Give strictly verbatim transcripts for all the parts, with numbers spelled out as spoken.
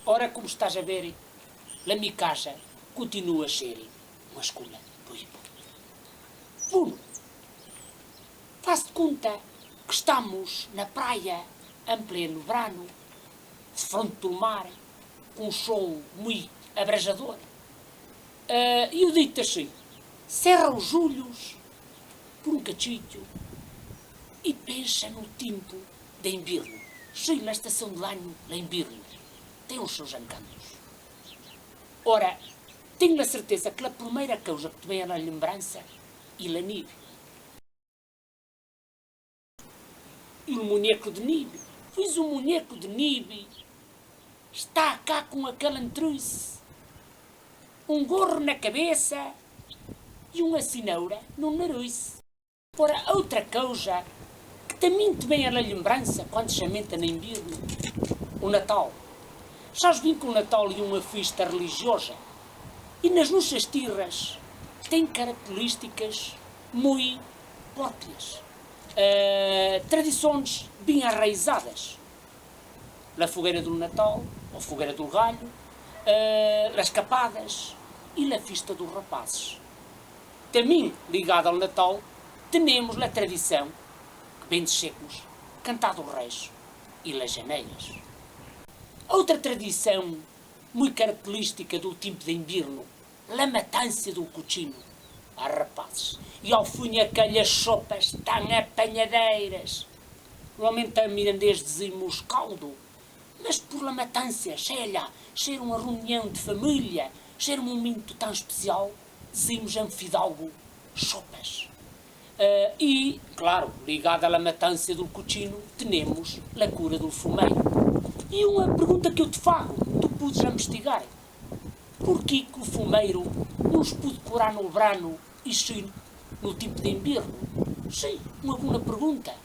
Ora, como estás a ver, la mi casa continua a ser uma escola. Pois bom. Bueno, faz de conta que estamos na praia, em pleno verano, de frente do mar, com um sol muito abrasador. Eh, e eu digo-te assim: cerra os olhos por um cachito e pensa no tempo de inverno. Sim, la estação de l'any, l'invern, tem os seus encantos. Ora, tenho a certeza que a primeira coisa que te vem à lembrança é a neve. E o boneco de neve? Pois o boneco de neve está cá com aquela entruice, um gorro na cabeça e uma cenoura no nariz. Ora, outra coisa que também te vem à lembrança quando se aumenta no inverno, o Natal. Sabes bem que o Natal é uma festa religiosa e nas nossas terras tem características muito próprias, eh, tradições bem arraizadas. La fogueira do Natal, ou fogueira do Galho, eh, las capadas e la festa dos rapazes. Também ligada ao Natal, temos la tradição que vem de secos, cantar dos reis e las janeiras. Outra tradição muito característica do tempo de inverno, la matança do cochino. Ah, rapazes, e ao fim aquelas sopas tão apanhadeiras. Normalmente a mirandês dizemos caldo, mas por la matança, sei lá, ser uma reunião de família, ser um momento tão especial, dizemos em fidalgo sopas. Eh, e, claro, ligada à matança do cochino, temos la cura do fumeiro. E uma pergunta que eu te faço, tu podes investigar. Porquê que o fumeiro não se pode curar no verano e sim no tempo de inverno? Sim, uma boa pergunta.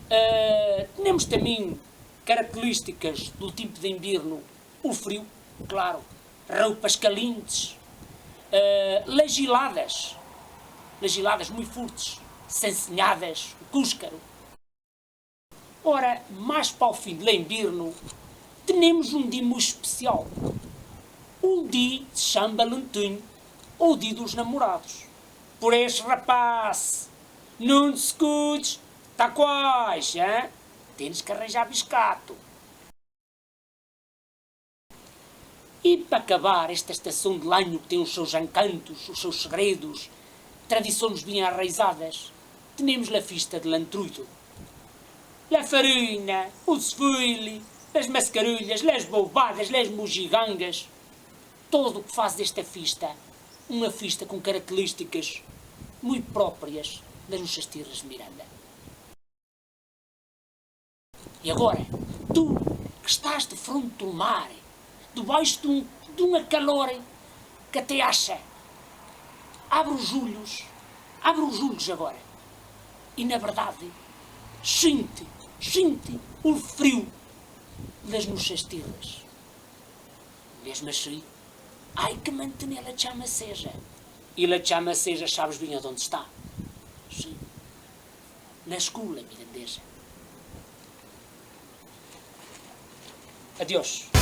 Eh, temos também características do tempo de inverno, o frio, claro, roupas calientes, eh, las geladas, las geladas muito fortes, são senhadas, o cúscaro. Ora, mais para o fim de l'inverno, temos um dia muito especial. O dia de São Valentim, ou dia dos namorados. Por isso, rapaz, não te escudes, tá quase, hein? Tens que arranjar biscato. E para acabar esta estação de l'any que tem os seus encantos, os seus segredos, tradições bem arraizadas, temos la festa de l'Entruido. La farina, o desfile, las mascarulhas, las bobadas, las bugigangas, tudo o que faz desta festa uma festa com características muito próprias das nossas terras de Miranda. E agora, tu que estás de frente do mar, debaixo de um, de uma calor que até acha, abre os olhos, abre os olhos agora. E na verdade, sente, sente o frio das nossas terras. Mesmo assim, ai que manter la chama acesa. E la chama acesa, sabes bem aonde está? Sim. Na escola mirandesa. Adeus.